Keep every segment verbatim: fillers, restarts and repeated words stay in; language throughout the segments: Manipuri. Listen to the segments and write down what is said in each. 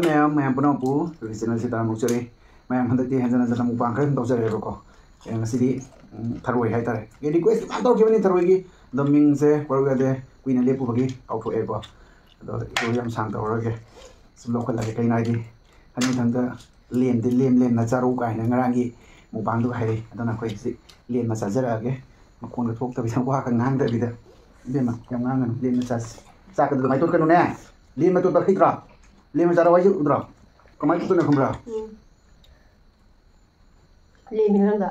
ꯃꯌꯥꯝ, ꯃꯌꯥꯝ ꯄꯨꯝꯅꯃꯛꯄꯨ ꯑꯩꯈꯣꯏꯒꯤ channel ꯁꯤꯗ ꯑꯃꯨꯛ ꯆꯠꯂꯤ꯫ ꯃꯌꯥꯝ ꯍꯟꯗꯛꯇꯤ ꯍꯟꯖꯟ ꯍꯟꯖꯟ ꯑꯃꯨꯛ ꯄꯥꯡ ꯈꯔ ꯑꯗꯨꯝ ꯇꯧꯖꯔꯦꯕꯀꯣ꯫ ꯑꯦ, ꯉꯁꯤꯗꯤ, ꯎꯝ, ꯊꯔꯣꯏ ꯍꯥꯏꯇꯥꯔꯦ꯫ ꯑꯦ, request ꯃꯌꯥꯝ ꯇꯧꯔꯛꯈꯤꯕꯅꯤ ꯊꯔꯣꯏꯒꯤ꯫ ꯑꯗꯣ ꯃꯤꯡꯁꯦ ꯄꯔꯛꯎ ꯌꯥꯗꯦ꯫ ꯀꯨꯏꯅ ꯂꯦꯞꯄꯨꯕꯒꯤ ꯀꯥꯎꯊꯣꯛꯑꯦꯀꯣ꯫ ꯑꯗꯣ video ꯌꯥꯝ ꯁꯥꯡ ꯇꯧꯔꯔꯣꯏꯒꯦ꯫ ꯁꯨꯝ ꯂꯧꯈꯠꯂꯒꯦ꯫ ꯀꯩꯅꯣ ꯍꯥꯏꯗꯤ, ꯍꯟꯗꯛ ꯃꯊꯪꯗ ꯂꯦꯝꯗꯤ ꯂꯦꯝ ꯂꯦꯝꯅ ꯆꯥꯔꯧ ꯀꯥꯏꯅ ꯉꯔꯥꯡꯒꯤ ꯃꯨꯛꯕꯥꯡꯗꯨꯒ ꯍꯥꯏꯔꯛꯏ꯫ ꯑꯗꯨꯅ ꯑꯩꯈꯣꯏ ꯍꯧꯖꯤꯛ ꯂꯦꯝꯅ ꯆꯥꯖꯔꯛꯑꯒꯦ꯫ ꯃꯈꯣꯟꯒ ꯊꯣꯛꯇꯕꯤꯗ, ꯋꯥꯒ ꯉꯥꯡꯗꯕꯤꯗ꯫ ꯏꯕꯦꯝꯃ, ꯌꯥꯝ ꯉꯥꯡꯒꯅꯨ꯫ ꯂꯦꯝꯅ ꯆꯥꯁꯤ꯫ ꯆꯥꯛꯀꯗꯣ ꯑꯗꯨꯃꯥꯏꯅ ꯇꯣꯠꯀꯅꯨꯅꯦ꯫ ꯂꯦꯝꯅ ꯇꯣꯠꯄ ꯍꯩꯇ꯭ꯔꯣ? ꯂꯦꯝꯅ ꯆꯥꯔꯧ ꯍꯥꯏꯁꯦ ꯎꯗ꯭ꯔꯣ? ꯀꯃꯥꯏꯅ ꯇꯣꯠꯇꯣꯏꯅꯣ ꯈꯪꯕ꯭ꯔꯥ? ꯎꯝ꯫ ꯂꯦꯝꯃꯤꯔꯣ ꯅꯪꯒ?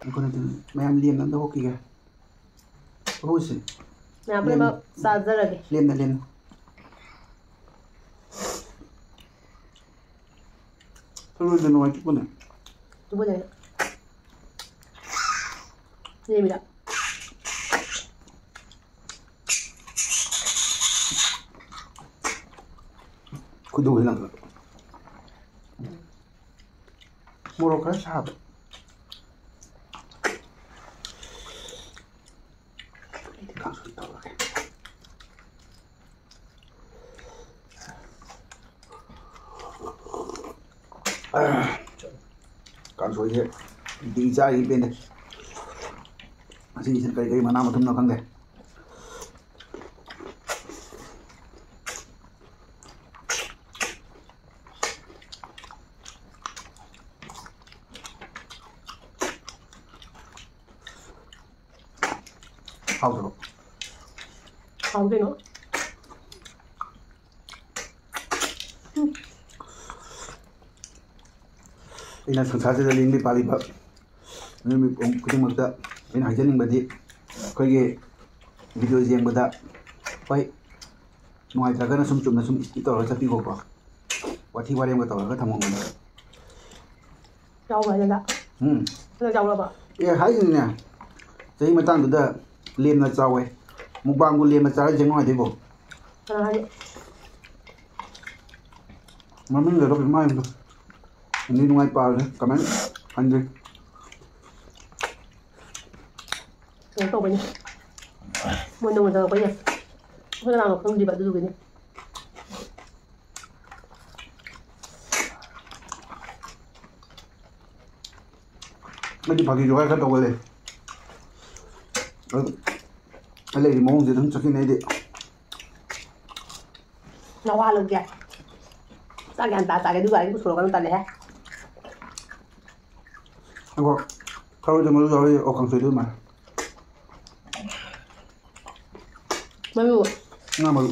ꯑꯩꯈꯣꯏꯅ ꯑꯗꯨꯝ ꯃꯌꯥꯝ ꯂꯦꯝꯅ ꯑꯝꯇ ꯍꯣꯠꯈꯤꯒꯦ꯫ ꯍꯣꯠꯁꯤ꯫ ꯃꯌꯥꯝ ꯂꯦꯝꯅ꯫ ꯄꯨꯝꯅꯃꯛ ꯆꯥꯖꯔꯒꯦ꯫ ꯂꯦꯝꯅ, ꯂꯦꯝꯅ꯫ ꯊꯔꯣꯏꯗ ꯅꯨꯡꯉꯥꯏ ꯆꯨꯞꯄꯅꯦ꯫ ꯆꯨꯞꯄꯅꯦ꯫ ꯂꯦꯝꯃꯤꯔꯥ? ꯈꯣꯏꯗꯧꯁꯦ ꯂꯪꯈꯠꯂꯛꯄ꯫ ꯃꯣꯔꯣꯛ ꯈꯔ ꯁꯥꯕ꯫ ꯑꯩꯗꯤ ꯀꯥꯡꯁꯣꯏ ꯇꯧꯔꯒꯦ꯫ ꯀꯥꯡꯁꯣꯏꯁꯦ ꯅꯨꯡꯇꯤꯒꯤ ꯆꯥꯔꯤ ꯄꯦꯟꯗꯦ꯫ ꯉꯁꯤꯒꯤꯁꯤꯅ ꯀꯔꯤ ꯀꯔꯤ ꯃꯅꯥ ꯃꯊꯨꯝꯅꯣ ꯈꯪꯗꯦ꯫ ꯍꯥꯎꯗ꯭ꯔꯣ? ꯍꯥꯎ ꯀꯩꯅꯣ꯫ ꯑꯩꯅ ꯁꯪꯁꯥꯔꯁꯤꯗ ꯂꯦꯡꯕꯤ ꯄꯥꯜꯂꯤꯕ ꯃꯤꯑꯣꯏ ꯃꯤꯄꯨꯝ ꯈꯨꯗꯤꯡꯃꯛꯇ ꯑꯩꯅ ꯍꯥꯏꯖꯅꯤꯡꯕꯗꯤ, ꯑꯩꯈꯣꯏꯒꯤ video ꯌꯦꯡꯕꯗ, ꯍꯣꯏ, ꯅꯨꯡꯉꯥꯏꯇ꯭ꯔꯒꯅ ꯁꯨꯝ ꯆꯨꯝꯅ ꯁꯨꯝ skip ꯇꯧꯔꯒ ꯆꯠꯄꯤꯈꯣꯀꯣ꯫ ꯋꯥꯊꯤ ꯋꯥꯔꯦꯝꯒ ꯇꯧꯔꯒ ꯊꯝꯃꯝꯒꯅꯨ꯫ ꯆꯥꯎꯕ ꯍꯥꯏꯗꯅ꯫ ꯎꯝ꯫ ꯅꯪ ꯆꯥꯎꯔꯕ? ꯑꯦ, ꯍꯥꯏꯁꯤꯅꯤꯅꯦ, ꯆꯍꯤ ꯃꯇꯥꯡꯗꯨꯗ ꯂꯦꯝꯅ ꯆꯥꯎꯋꯦ꯫ ꯃꯨꯛꯕꯥꯡꯕꯨ ꯂꯦꯝꯅ ꯆꯥꯔ ꯌꯦꯡꯉꯨ ꯍꯥꯏꯗꯣꯏꯕꯣ? ꯀꯅꯥ ꯍꯥꯏꯅꯣ? ꯃꯃꯤꯡ ꯂꯩꯔꯣ ꯀꯩꯅꯣ ꯍꯥꯏꯕꯗꯣ꯫ ꯅꯨꯡꯗꯤ ꯅꯨꯡꯉꯥꯏ ꯄꯥꯜꯂꯦ꯫ ꯀꯃꯥꯏꯅ ꯍꯟꯗ꯭ꯔꯤ? ꯀꯩꯅꯣ ꯇꯧꯕꯩꯅꯦ꯫ ꯃꯣꯏ ꯅꯣꯡꯃ ꯆꯪꯉꯛꯄꯩꯅꯦ꯫ ꯑꯩꯈꯣꯏ ꯀꯅꯥꯅꯣ ꯈꯪꯗ꯭ꯔꯤꯕ ꯑꯗꯨꯗꯨꯒꯤꯅꯦ꯫ ꯑꯩꯗꯤ ꯐꯥꯒꯤ ꯖꯣꯒꯥꯏ ꯈꯔ ꯇꯧꯒꯜꯂꯦ꯫ ꯑꯗꯨ ꯑꯩ ꯂꯩꯔꯤ ꯃꯑꯣꯡꯁꯦ ꯑꯗꯨꯝ ꯆꯠꯈꯤꯅꯦ ꯑꯩꯗꯤ꯫ ꯅꯋꯥ ꯂꯧꯗꯦ꯫ ꯆꯥꯛ ꯒ꯭ꯌꯥꯟ ꯇꯥ ꯇꯥꯒꯦ ꯑꯗꯨꯒ ꯑꯩ ꯄꯨꯊꯣꯔꯛꯀꯅꯨ ꯇꯜꯂꯦꯍꯦ꯫ ꯑꯗꯣ ꯊꯔꯣꯏꯗꯣ ꯃꯔꯨ ꯌꯥꯎꯔꯗꯤ ꯑꯣ ꯀꯥꯡꯁꯣꯏꯗꯣ ꯑꯗꯨꯃꯥꯏꯅ꯫ ꯃꯔꯨ꯫ ꯉꯥ ꯃꯔꯨ꯫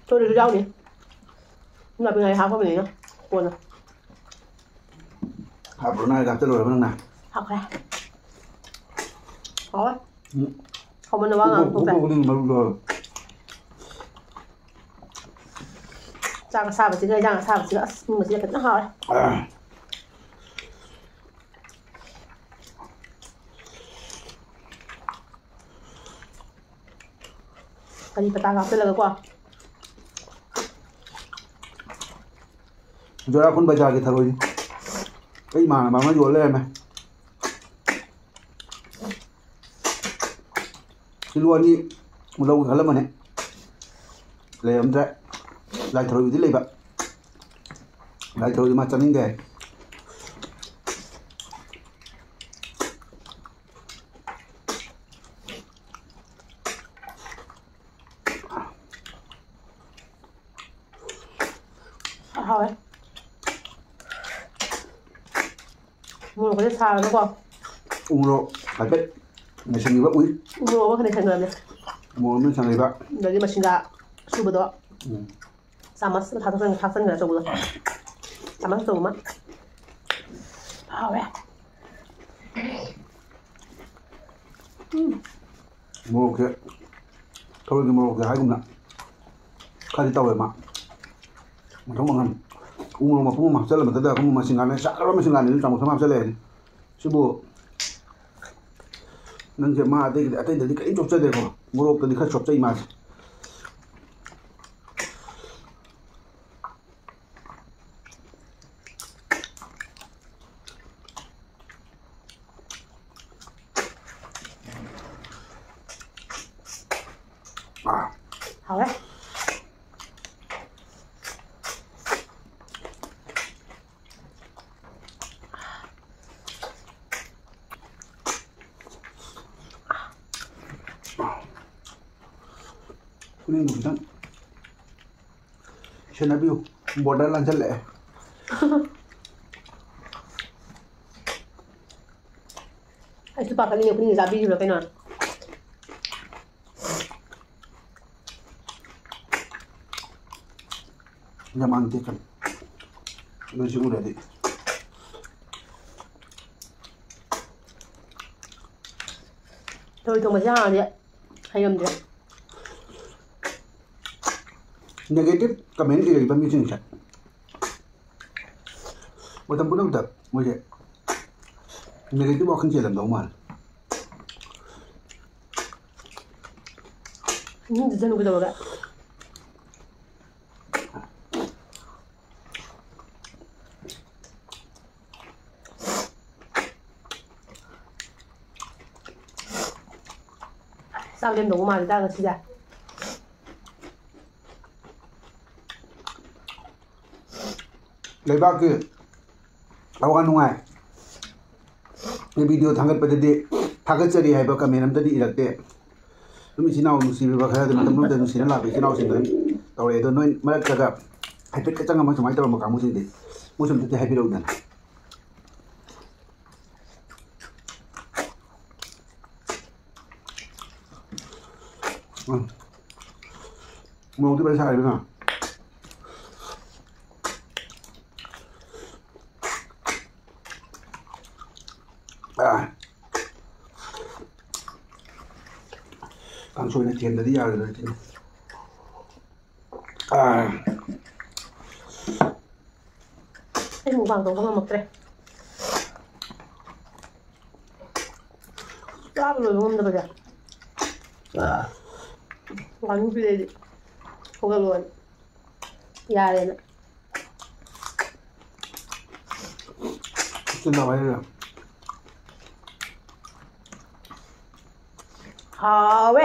ꯊꯔꯣꯏꯁꯨ ꯌꯥꯎꯅꯤ꯫ ꯅꯥꯄꯤ ꯉꯥꯔꯤ ꯍꯥꯞꯄꯕꯅꯤꯅ ꯀꯣꯟꯅ꯫ ꯍꯥꯞꯄ꯭ꯔꯣ ꯅꯪ ꯍꯥꯞꯆꯜꯂꯨꯔꯕ ꯅꯪꯅ? ꯍꯥꯞꯈ꯭ꯔꯦ꯫ ꯍꯥꯎꯋꯦ꯫ ꯎꯝ꯫ ꯍꯥꯎꯃꯟꯗ ꯋꯥ ꯉꯥꯡꯕ ꯊꯣꯛꯇ꯭ꯔꯦ꯫ ꯀꯣꯛ ꯀꯣꯛ ꯀꯣꯛ ꯃꯔꯨꯗꯣ꯫ ꯆꯥꯛ ꯑꯁꯥꯕꯁꯤꯒ ꯏꯟꯖꯥꯡ ꯑꯁꯥꯕꯁꯤꯒ ꯑꯁ ꯎꯪꯕꯁꯤꯗ ꯐꯖꯅ ꯍꯥꯎꯔꯦ꯫ ꯑꯥ꯫ ꯀꯔꯤ ꯄꯇꯥ ꯍꯥꯞꯆꯜꯂꯒꯀꯣ꯫ ꯖꯣꯔꯥꯈꯨꯟ ꯕꯖꯥꯔꯒꯤ ꯊꯔꯣꯏꯅꯤ꯫ ꯑꯩ ꯏꯃꯥꯟꯅꯕ ꯑꯃ ꯌꯣꯜ ꯂꯩꯔꯝꯃꯦ꯫ ꯀꯤꯂꯣ ꯑꯅꯤ ꯂꯧꯒꯦ ꯈꯜꯂꯝꯕꯅꯦ꯫ ꯂꯩꯔꯝꯗ꯭ꯔꯦ꯫ ꯂꯥꯏ ꯊꯔꯣꯏꯕꯨꯗꯤ ꯂꯩꯕ꯫ ꯂꯥꯏ ꯊꯔꯣꯏꯗꯤ ꯃꯥ ꯆꯥꯅꯤꯡꯗꯦ ꯍꯥꯏ꯫ ꯍꯥꯎꯋꯦ꯫ ꯃꯣꯔꯣꯛꯀꯁꯦ ꯁꯥꯔꯒꯀꯣ꯫ ꯎ ꯃꯣꯔꯣꯛ ꯍꯥꯏꯐꯦꯠ ꯅꯩꯁꯟꯈꯤꯕ ꯎꯏ꯫ ꯎ ꯃꯣꯔꯣꯛ ꯑꯃ ꯈꯔ ꯅꯩꯁꯟꯈ꯭ꯔꯕꯅꯦ꯫ ꯎ ꯃꯣꯔꯣꯛ ꯑꯃ ꯅꯩꯁꯟꯈꯤꯕ꯫ ꯑꯗꯒꯤ ꯃꯁꯤꯡꯒꯥ ꯁꯨꯕꯗꯣ꯫ ꯎꯝ꯫ ꯆꯥꯃꯁ ꯑꯃ ꯊꯥꯛꯆꯟ-, ꯊꯥꯛꯆꯟꯈ꯭ꯔꯦ ꯑꯆꯧꯕꯗꯣ꯫ ꯆꯥꯃꯁ ꯑꯆꯧꯕ ꯑꯃ꯫ ꯍꯥꯎꯋꯦ꯫ ꯎꯝ꯫ ꯃꯣꯔꯣꯛꯁꯦ, ꯊꯔꯣꯏꯒꯤ ꯃꯣꯔꯣꯛꯁꯦ ꯍꯥꯏꯒꯨꯝꯅ ꯈꯔꯗꯤ ꯇꯧꯋꯦ ꯃꯥ꯫ ꯃꯊꯧ ꯃꯉꯝ꯫ ꯎ ꯃꯣꯔꯣꯛ ꯃꯄꯨꯝ ꯑꯃ ꯍꯥꯞꯆꯜꯂꯕ ꯃꯊꯛꯇ ꯑꯃꯨꯛ ꯃꯁꯤꯡꯒꯥꯅꯦ, ꯆꯥꯗꯕ ꯃꯁꯤꯡꯒꯥꯅꯦ ꯑꯗꯨꯝ ꯆꯥꯃꯁ ꯑꯃ ꯍꯥꯞꯆꯜꯂꯦ ꯍꯥꯏꯅꯤ꯫ ꯁꯤꯕꯨ ꯅꯪꯁꯦ ꯃꯥ ꯑꯇꯩꯒꯤꯗꯤ, ꯑꯇꯩꯗꯗꯤ ꯀꯔꯤꯝ ꯆꯣꯞꯆꯗꯦꯀꯣ꯫ ꯃꯣꯔꯣꯛꯇꯗꯤ ꯈꯔ ꯆꯣꯞꯆꯩ ꯃꯥꯁꯦ꯫ ꯍꯥꯎꯔꯦ꯫ ꯈꯨꯅꯤꯡꯗꯣ ꯈꯤꯇꯪ ꯁꯦꯟꯅꯕꯤꯌꯨ꯫ Border ꯂꯥꯟꯁꯜꯂꯛꯑꯦ꯫ ꯑꯩꯁꯨ ꯄꯥꯈꯠꯂꯤꯅꯦ, ꯈꯨꯅꯤꯡ ꯆꯥꯕꯤꯔꯤꯕ꯭ꯔꯥ ꯀꯩꯅꯣ꯫ ꯌꯥꯝ ꯃꯥꯟꯗꯦ ꯀꯩꯅꯣ꯫ ꯅꯣꯏꯁꯤ ꯎꯔꯗꯤ꯫ ꯊꯔꯣꯏ ꯊꯣꯡꯕꯁꯦ ꯍꯥꯟꯅꯗꯤ ꯍꯩꯔꯝꯗ꯭ꯔꯦ꯫ Negative comment ꯏꯔꯛꯏꯕ ꯃꯤꯁꯤꯡꯁꯦ ꯃꯇꯝ ꯄꯨꯝꯅꯃꯛꯇ ꯃꯣꯏꯁꯦ negative ꯋꯥꯈꯜ ꯆꯦꯜꯂꯝꯗꯧ ꯃꯥꯜꯂꯦ꯫ ꯏꯃꯨꯡꯗ ꯆꯪꯉꯨ ꯀꯩꯗꯧꯔꯒꯦ? ꯆꯥꯛ ꯂꯦꯝꯗꯧꯕ ꯃꯥꯜꯂꯤꯗ ꯉꯁꯤꯁꯦ꯫ ꯂꯩꯕꯥꯛꯀꯤ ꯑꯋꯥ ꯅꯨꯡꯉꯥꯏ꯫ ꯚꯤꯗꯤꯑꯣ ꯊꯥꯡꯒꯠꯄꯗꯗꯤ ꯊꯥꯒꯠꯆꯔꯤ ꯍꯥꯏꯕ comment ꯑꯝꯇꯗꯤ ꯏꯔꯛꯇꯦ꯫ ꯑꯗꯨꯝ ꯏꯆꯤꯟ ꯏꯅꯥꯎ ꯅꯨꯡꯁꯤꯕꯤꯕ ꯈꯔ ꯑꯗꯨꯝ ꯃꯇꯝ ꯑꯃꯗ ꯅꯨꯡꯁꯤꯅ ꯂꯥꯛꯄ ꯏꯆꯤꯟ ꯏꯅꯥꯎꯁꯤꯡꯗ ꯑꯗꯨꯝ ꯇꯧꯔꯛꯑꯦ꯫ ꯑꯗꯣ ꯅꯣꯏ ꯃꯔꯛꯇꯒ ꯍꯥꯏꯐꯦꯠꯀ ꯆꯪꯉꯝꯃ ꯁꯨꯃꯥꯏꯅ ꯇꯧꯔꯝꯕ ꯀꯥꯡꯕꯨꯁꯤꯡꯗꯤ ꯃꯣꯏꯁꯨ ꯑꯝꯇꯗꯤ ꯍꯥꯏꯕꯤꯔꯛꯎꯗꯅ꯫ ꯎꯝ꯫ ꯃꯣꯔꯣꯛꯇꯤ ꯐꯖꯅ ꯁꯥꯔꯦ ꯏꯕꯦꯝꯃ꯫ ꯑꯥ꯫ ꯀꯥꯡꯁꯣꯏꯅ ꯊꯦꯝꯗꯗꯤ ꯌꯥꯔꯣꯏꯗꯧꯔꯤ ꯁꯤꯗꯤ꯫ ꯑꯥ꯫ ꯑꯩ ꯃꯨꯛꯕꯥꯡ ꯇꯧꯕ ꯉꯝꯃꯛꯇ꯭ꯔꯦ꯫ ꯆꯥꯕ ꯂꯣꯏꯕ ꯉꯝꯗꯕꯁꯦ꯫ ꯉꯥꯅꯨ ꯄꯤꯔꯛꯑꯗꯤ ꯍꯧꯒꯠꯂꯣꯅ꯫ ꯌꯥꯔꯦꯅ꯫ ꯏꯆꯤꯟ ꯏꯅꯥꯎ ꯍꯥꯏꯔꯤꯔꯣ? ꯍꯥꯎꯋꯦ꯫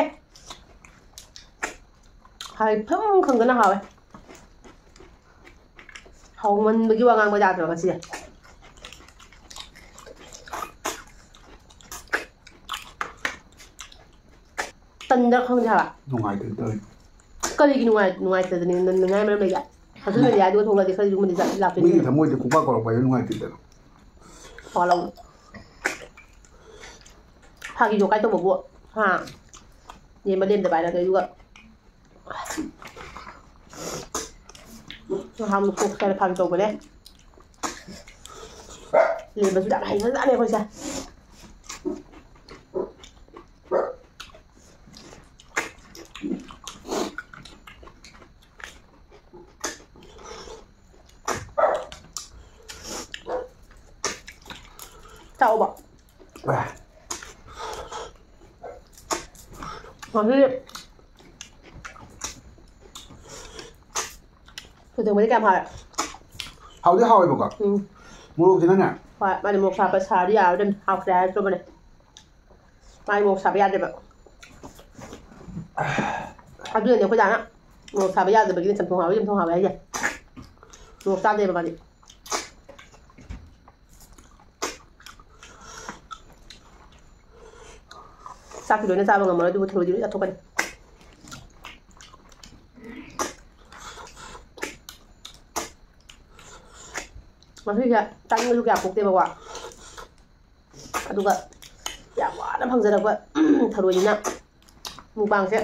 ꯍꯥꯏꯐꯝ ꯈꯪꯗꯅ ꯍꯥꯎꯋꯦ꯫ ꯍꯥꯎꯃꯟꯕꯒꯤ ꯋꯥ ꯉꯥꯡꯕ ꯌꯥꯗ꯭ꯔꯕ ꯉꯁꯤꯁꯦ꯫ ꯇꯟꯗ꯭ꯔꯥ ꯈꯪꯗꯦ ꯍꯥꯏꯕ꯫ ꯅꯨꯡꯉꯥꯏꯇꯦ ꯇꯧꯔꯤ꯫ ꯀꯔꯤꯒꯤ ꯅꯨꯡꯉꯥꯏ-, ꯅꯨꯡꯉꯥꯏꯇꯗꯅ ꯅꯪ ꯅꯨꯡꯉꯥꯏ ꯃꯔꯝ ꯂꯩꯒꯦ? ꯍꯧꯖꯤꯛ ꯅꯗꯤ ꯑꯗꯨꯒ ꯊꯣꯛꯂꯛꯑꯗꯤ ꯈꯔꯗꯤ ꯌꯨꯝꯗꯗꯤ ꯆꯠ-, ꯂꯥꯛꯇꯣꯏꯅꯤ꯫ ꯃꯤꯒꯤ ꯊꯃꯣꯏꯗ ꯈꯨꯄꯥꯛ ꯀꯧꯔꯛꯄ ꯍꯥꯏꯗꯣ ꯅꯨꯡꯉꯥꯏꯇꯦꯗꯅ꯫ ꯋꯥꯂꯧ꯫ ꯐꯥꯒꯤꯗꯣ ꯀꯥꯏ ꯇꯧꯕꯕꯨ? ꯍꯥ? ꯂꯦꯝꯕ ꯂꯦꯝꯗꯕ ꯍꯥꯏꯔꯒ ꯑꯗꯨꯒ꯫ ꯅꯍꯥꯟ ꯃꯨꯛ ꯀꯣꯛ ꯆꯥꯏꯔ ꯐꯥꯒꯤ ꯇꯧꯕꯅꯦ꯫ ꯂꯦꯝꯕꯁꯨ ꯌꯥꯝ ꯍꯩꯕꯖꯥꯠꯅꯦ ꯑꯩꯈꯣꯏꯁꯦ꯫ ꯆꯥꯎꯕ꯫ ꯉꯁꯤ ꯊꯣꯏꯗꯣꯡꯕꯗꯤ ꯀꯌꯥꯝ ꯍꯥꯎꯋꯦ? ꯍꯥꯎꯗꯤ ꯍꯥꯎꯋꯦꯕꯀꯣ꯫ ꯎꯝ꯫ ꯃꯣꯔꯣꯛꯁꯤꯅꯅꯦ꯫ ꯍꯣꯏ, ꯃꯥꯗꯤ ꯃꯣꯔꯣꯛ ꯁꯥꯕ ꯁꯥꯔꯗꯤ ꯌꯥꯔꯣꯏꯗꯕꯅꯤ꯫ ꯍꯥꯎꯇ꯭ꯔꯦ ꯍꯥꯏꯔꯛꯇ꯭ꯔꯕꯅꯦ꯫ ꯃꯥꯗꯤ ꯃꯣꯔꯣꯛ ꯁꯥꯕ ꯌꯥꯗꯦꯕ꯫ ꯑꯗꯨꯅꯅꯦ ꯑꯩꯈꯣꯏ ꯗꯥꯅ ꯃꯣꯔꯣꯛ ꯁꯥꯕ ꯌꯥꯗꯕꯒꯤꯅꯦ ꯆꯝꯊꯣꯡ ꯍꯥꯎꯋꯤ, ꯆꯝꯊꯣꯡ ꯍꯥꯎꯋꯤ ꯍꯥꯏꯁꯦ꯫ ꯃꯣꯔꯣꯛ ꯆꯥꯗꯦꯕ ꯃꯥꯗꯤ꯫ ꯆꯥꯛꯇꯤ ꯂꯣꯏꯅ ꯆꯥꯕ ꯉꯝꯃꯔꯣꯏ, ꯑꯗꯨꯕꯨ ꯊꯔꯣꯏꯗꯤ ꯂꯣꯏ ꯆꯥꯊꯣꯛꯀꯅꯤ꯫ ꯉꯁꯤꯁꯦ ꯆꯥꯅꯤꯡꯕꯁꯨ ꯀꯌꯥ ꯄꯣꯛꯇꯦꯕꯀꯣ꯫ ꯑꯗꯨꯒ ꯌꯥꯝ ꯋꯥꯅ ꯐꯪꯖꯔꯛꯄ ꯊꯔꯣꯏꯅꯤꯅ ꯃꯨꯛꯕꯥꯡꯁꯦ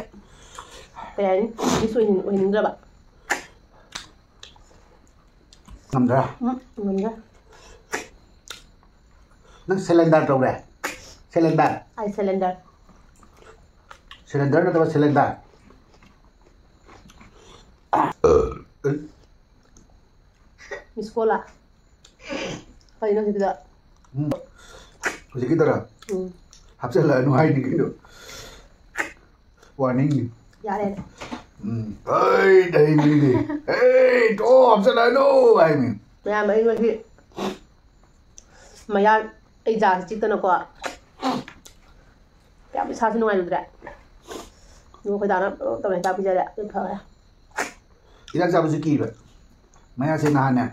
ꯀꯩ ꯍꯥꯏꯅꯤ, ꯃꯤꯁ ꯑꯣꯏꯍꯟ-, ꯑꯣꯏꯍꯟꯅꯤꯡꯗ꯭ꯔꯕ꯫ ꯉꯝꯗ꯭ꯔꯥ? ꯎꯝ, ꯉꯝꯗ꯭ꯔꯦ꯫ ꯅꯪ ꯁꯦꯂꯦꯟꯗꯔ ꯇꯧꯔꯦ? ꯁꯦꯂꯦꯟꯗꯔ? ꯑꯩ ꯁꯦꯂꯦꯟꯗꯔ꯫ ꯁꯦꯂꯦꯟꯗꯔ ꯅꯠꯇꯕ ꯁꯦꯂꯦꯟꯗꯔ꯫ ꯃꯤꯁ ꯀꯣꯜꯂ? ꯀꯩꯅꯣ ꯍꯧꯖꯤꯛꯀꯤꯗꯣ? ꯎꯝ꯫ ꯍꯧꯖꯤꯛꯀꯤꯗꯨꯔꯣ? ꯎꯝ꯫ ꯍꯥꯞꯆꯤꯜꯂꯛꯑꯅꯨ ꯍꯥꯏꯅꯤ ꯀꯩꯅꯣ꯫ ꯋꯥꯔꯅꯤꯡꯅꯤ꯫ ꯌꯥꯔꯦꯅꯦ꯫ ꯎꯝ꯫ ꯑꯩ ꯇꯩ ꯃꯤꯗꯤ꯫ ꯑꯩ ꯇꯣ ꯍꯥꯞꯆꯤꯜꯂꯛꯑꯅꯨ ꯍꯥꯏꯅꯤ꯫ ꯃꯌꯥꯝ ꯑꯩ ꯉꯁꯤ ꯃꯌꯥ ꯑꯩ ꯖꯥꯁꯦ ꯆꯤꯛꯇꯅꯀꯣ꯫ ꯌꯥꯝ ꯏꯁꯥꯁꯦ ꯅꯨꯡꯉꯥꯏꯔꯨꯗ꯭ꯔꯦ꯫ ꯑꯗꯨꯒ ꯑꯩꯈꯣꯏ ꯗꯥꯅ ꯇꯧꯔꯦ, ꯍꯤꯗꯥꯛ ꯄꯤꯖꯔꯦ, ꯑꯗꯨ ꯐꯔꯦ꯫ ꯍꯤꯗꯥꯛ ꯆꯥꯕꯁꯨ ꯀꯤꯕ꯫ ꯃꯌꯥꯁꯦ ꯅꯍꯥꯟꯅꯦ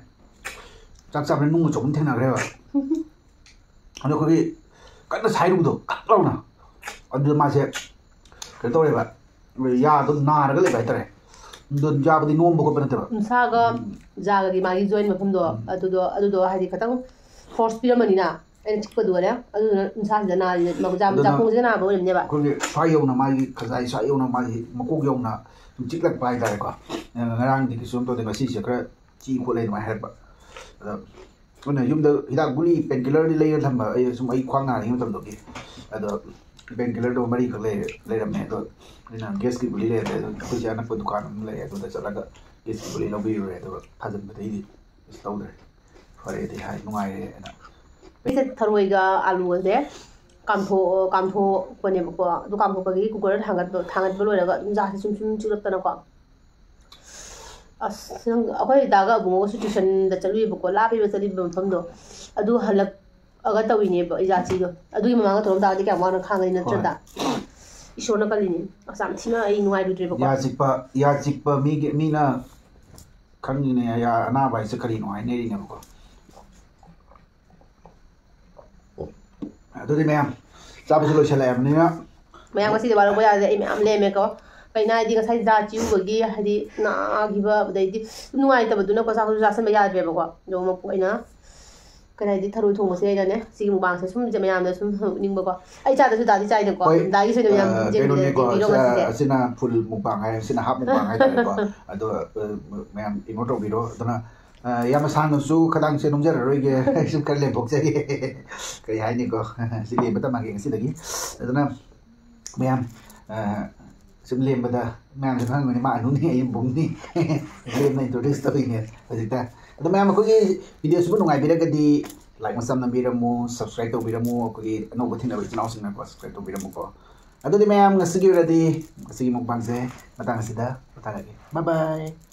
ꯆꯥꯛ ꯆꯥꯕꯗ ꯅꯨꯡ ꯑꯆꯧꯕ ꯑꯃ ꯊꯦꯡꯅꯈ꯭ꯔꯦꯕ꯫ ꯑꯗꯣ ꯑꯩꯈꯣꯏꯒꯤ ꯀꯟꯅ ꯁꯥꯏꯔꯨꯕꯗꯣ ꯀꯛ ꯂꯥꯎꯅ꯫ ꯑꯗꯨꯗ ꯃꯥꯁꯦ ꯀꯩꯅꯣ ꯇꯧꯔꯦꯕ, ꯌꯥꯗꯣ ꯅꯥꯔꯒ ꯂꯩꯕ ꯍꯥꯏꯇꯥꯔꯦ꯫ ꯑꯗꯣ ꯌꯥꯕꯨꯗꯤ ꯅꯣꯝꯕ ꯈꯣꯠꯄ ꯅꯠꯇꯕ꯫ ꯎꯟꯁꯥꯒ ꯖꯥꯒꯒꯤ ꯃꯥꯒꯤ ꯖꯣꯏꯟ ꯃꯐꯝꯗꯣ, ꯑꯗꯨꯗꯣ ꯑꯗꯨꯗꯣ ꯍꯥꯏꯗꯤ ꯈꯤꯇꯪ ꯐꯣꯔꯁ ꯄꯤꯔꯝꯃꯅꯤꯅ, ꯑꯩꯅ ꯆꯤꯛꯄꯗꯨꯒꯅꯦ, ꯑꯗꯨꯗꯨꯅ ꯎꯟꯁꯥꯁꯤꯗ ꯅꯥꯔꯤꯅꯦ, ꯃꯈꯨꯠ ꯖꯥ- ꯑꯗꯨꯅ- ꯖꯥꯈꯣꯡꯁꯤꯗ ꯅꯥꯕ ꯑꯣꯏꯔꯝꯅꯦꯕ꯫ ꯑꯩꯈꯣꯏꯒꯤ ꯁ꯭ꯋꯥꯏ ꯌꯧꯅ ꯃꯥꯒꯤ ꯈꯖꯥꯏ ꯁ꯭ꯋꯥꯏ ꯌꯧꯅ ꯃꯥꯒꯤ ꯃꯀꯣꯛ ꯌꯧꯅ ꯁꯨꯝ ꯆꯤꯛꯂꯛꯄ ꯍꯥꯏꯇꯥꯔꯦꯀꯣ꯫ ꯉꯔꯥꯡꯗꯤ ꯀꯩꯁꯨꯝ ꯇꯧꯗꯦ, ꯉꯁꯤꯁꯦ ꯈꯔ ꯆꯤ ꯈꯣꯠꯂꯦ ꯑꯗꯨꯃꯥꯏꯅ ꯍꯥꯏꯔꯛꯄ꯫ ꯑꯗꯣ ꯑꯩꯅ ꯌꯨꯝꯗ ꯍꯤꯗꯥꯛ ꯒꯨꯂꯤ ꯄꯦꯟ ꯀꯤꯂꯔꯗꯤ ꯂꯩꯔ ꯊꯝꯕ, ꯑꯩ ꯁꯨꯝ ꯑꯩ ꯈ꯭ꯋꯥꯡ ꯅꯥꯔꯤꯉꯩ ꯃꯇꯝꯗꯨꯒꯤ꯫ ꯑꯗꯣ ꯄꯦꯟ ꯀꯤꯂꯔꯗꯣ ꯃꯔꯤꯈꯛ ꯂꯩꯔꯦ, ꯂꯩꯔꯝꯃꯦ꯫ ꯑꯗꯣ ꯑꯩꯅ ꯒꯦꯁꯀꯤ ꯒꯨꯂꯤ ꯂꯩꯔꯝꯃꯦ꯫ ꯑꯗꯣ ꯑꯩꯈꯣꯏ ꯁꯤ ꯑꯅꯛꯄ ꯗꯨꯀꯥꯟ ꯑꯃ ꯂꯩ, ꯑꯗꯨꯗ ꯆꯠꯂꯒ ꯒꯦꯁꯀꯤ ꯒꯨꯂꯤ ꯂꯧꯕꯤꯔꯨꯔꯦ꯫ ꯑꯗꯨꯒ ꯊꯥꯖꯤꯟꯕꯗꯩꯗꯤ ꯀꯩꯁꯨ ꯇꯧꯗ꯭ꯔꯦ꯫ ꯐꯔꯦꯗꯤ ꯍꯥꯏ, ꯅꯨꯡꯉꯥꯏꯔꯦꯅ꯫ ꯑꯩꯁꯦ ꯊꯔꯣꯏꯒ ꯑꯥꯂꯨꯒꯁꯦ ꯀꯥꯝꯊꯣꯛ-, ꯀꯥꯝꯊꯣꯛꯄꯅꯦꯕꯀꯣ꯫ ꯑꯗꯨ ꯀꯥꯝꯊꯣꯛꯄꯒꯤ ꯀꯨꯀꯔꯗ ꯊꯥꯡꯒꯠꯄ, ꯊꯥꯡꯒꯠꯄ ꯂꯣꯏꯔꯒ ꯑꯗꯨꯝ ꯖꯥꯁꯦ ꯁꯨꯝ ꯁꯨꯝ ꯆꯤꯛꯂꯛꯇꯅꯀꯣ꯫ ꯑꯁ, ꯅꯪ, ꯑꯩꯈꯣꯏ ꯗꯥꯒ ꯑꯕꯨꯡꯉꯣꯒꯁꯨ ꯇ꯭ꯌꯨꯁꯟꯗ ꯆꯠꯂꯨꯏꯕꯀꯣ, ꯂꯥꯞꯄꯦꯕ ꯆꯠꯂꯤꯕ ꯃꯐꯝꯗꯣ꯫ ꯑꯗꯨ ꯍꯜꯂꯛꯑꯒ ꯇꯧꯔꯤꯅꯦꯕ ꯏꯖꯥꯁꯤꯗꯣ꯫ ꯑꯗꯨꯒꯤ ꯃꯃꯥꯡꯗ ꯇꯧꯔꯝ ꯇꯥꯔꯗꯤ ꯀꯌꯥꯝ ꯋꯥꯅ ꯈꯥꯡꯒꯅꯤ, ꯅꯠꯇ꯭ꯔꯗ? ꯏꯁꯣꯔꯅ ꯀꯜꯂꯤꯅꯤ꯫ ꯑꯁ, ꯌꯥꯝ ꯊꯤꯅ ꯑꯩ ꯅꯨꯡꯉꯥꯏꯔꯨꯗ꯭ꯔꯦꯕꯀꯣ꯫ ꯌꯥ ꯆꯤꯛꯄ, ꯌꯥ ꯆꯤꯛꯄ ꯃꯤꯒꯤ, ꯃꯤꯅ ꯈꯪꯉꯤꯅꯦ, ꯌꯥ ꯑꯅꯥꯕ ꯍꯥꯏꯁꯦ ꯀꯔꯤꯅꯣ ꯍꯥꯏꯅꯔꯤꯅꯦꯕꯀꯣ꯫ ꯑꯗꯨꯗꯤ ꯃꯌꯥꯝ, ꯆꯥꯕꯁꯨ ꯂꯣꯏꯁꯤꯜꯂꯛꯑꯕꯅꯤꯅ꯫ ꯃꯌꯥꯝ, ꯉꯁꯤꯗꯤ ꯋꯥꯔꯧꯕ ꯌꯥꯗꯦ, ꯑꯩ ꯃꯌꯥꯝ ꯂꯦꯝꯃꯦꯀꯣ꯫ ꯀꯩꯅꯣ ꯍꯥꯏꯗꯤ, ꯉꯁꯥꯏ ꯖꯥ ꯆꯤꯛꯎꯕꯒꯤ, ꯍꯥꯏꯗꯤ, ꯅꯥꯈꯤꯕ, ꯑꯗꯩꯗꯤ ꯅꯨꯡꯉꯥꯏꯇꯕꯗꯨꯅꯀꯣ, ꯆꯥꯛꯁꯨ ꯆꯥꯁꯟꯕ ꯌꯥꯗ꯭ꯔꯦꯕꯀꯣ꯫ ꯑꯗꯣ ꯃꯄꯨ ꯑꯩꯅ, ꯀꯩꯅꯣ ꯍꯥꯏꯗꯤ, ꯊꯔꯣꯏ ꯊꯣꯡꯕꯁꯦ ꯑꯩꯅꯅꯦ, ꯁꯤꯒꯤ ꯃꯨꯛꯕꯥꯡꯁꯦ ꯁꯨꯝ ꯃꯌꯥꯝꯗ ꯁꯨꯝ ꯎꯠꯅꯤꯡꯕꯀꯣ꯫ ꯑꯩ ꯆꯥꯗꯁꯨ ꯗꯥꯗꯤ ꯆꯥꯏꯗꯀꯣ꯫ ꯍꯣꯏ, ꯗꯥꯒꯤꯁꯨ ꯑꯣꯏꯅ ꯃꯌꯥꯝ ꯑ, ꯌꯦꯡꯕꯤꯔꯣ, ꯀꯩꯅꯣꯅꯦꯀꯣ, ꯌꯦꯡꯕꯤꯔꯣ ꯑ, ꯉꯁꯤꯁꯦ꯫ ꯑꯁꯤꯅ ꯐꯨꯜ ꯃꯨꯛꯕꯥꯡ ꯍꯥꯏ, ꯑꯁꯤꯅ ꯍꯥꯞ ꯃꯨꯛꯕꯥꯡ ꯍꯥꯏꯇꯥꯔꯦꯀꯣ꯫ ꯑꯗꯣ, ꯑ, ꯃꯌꯥꯝ ꯏꯒꯅꯣꯔ ꯇꯧꯕꯤꯔꯣ꯫ ꯑꯗꯨꯅ, ꯑ, ꯌꯥꯝꯅ ꯁꯥꯡꯅꯁꯨ ꯈꯗꯥꯡꯁꯦ ꯅꯣꯝꯖꯔꯔꯣꯏꯒꯦ꯫ ꯑꯩ ꯁꯨꯝ ꯈꯔ ꯂꯦꯝꯊꯣꯛꯆꯒꯦ꯫ ꯀꯔꯤ ꯍꯥꯏꯅꯤꯀꯣ, ꯁꯤ ꯂꯦꯝꯕ ꯇꯝꯃꯒꯦ ꯉꯁꯤꯗꯒꯤ꯫ ꯑꯗꯨꯅ ꯃꯌꯥꯝ, ꯑ, ꯁꯨꯝ ꯂꯦꯝꯕꯗ ꯃꯌꯥꯝꯁꯨ ꯈꯪꯉꯝꯒꯅꯤ, ꯃꯥ ꯑꯅꯨꯅꯤ, ꯑꯩ ꯕꯨꯡꯅꯤ꯫ ꯂꯦꯝꯅ introduce ꯇꯧꯔꯤꯅꯦ ꯍꯧꯖꯤꯛꯇ꯫ ꯑꯗꯣ ꯃꯌꯥꯝ, ꯑꯩꯈꯣꯏꯒꯤ video ꯁꯤꯕꯨ ꯅꯨꯡꯉꯥꯏꯕꯤꯔꯒꯗꯤ like ꯃꯆꯥ ꯅꯝꯕꯤꯔꯝꯃꯨ, subscribe ꯇꯧꯕꯤꯔꯝꯃꯨ, ꯑꯩꯈꯣꯏꯒꯤ ꯑꯅꯧꯕ ꯊꯦꯡꯅꯕ ꯏꯆꯤꯟ ꯏꯅꯥꯎꯁꯤꯡꯅꯀꯣ subscribe ꯇꯧꯕꯤꯔꯝꯃꯨꯀꯣ꯫ ꯑꯗꯨꯗꯤ ꯃꯌꯥꯝ, ꯉꯁꯤꯒꯤ ꯑꯣꯏꯔꯗꯤ ꯉꯁꯤꯒꯤ ꯃꯨꯛꯕꯥꯡꯁꯦ ꯃꯇꯥꯡ ꯑꯁꯤꯗ ꯄꯣꯊꯥꯔꯒꯦ꯫ Bye bye꯫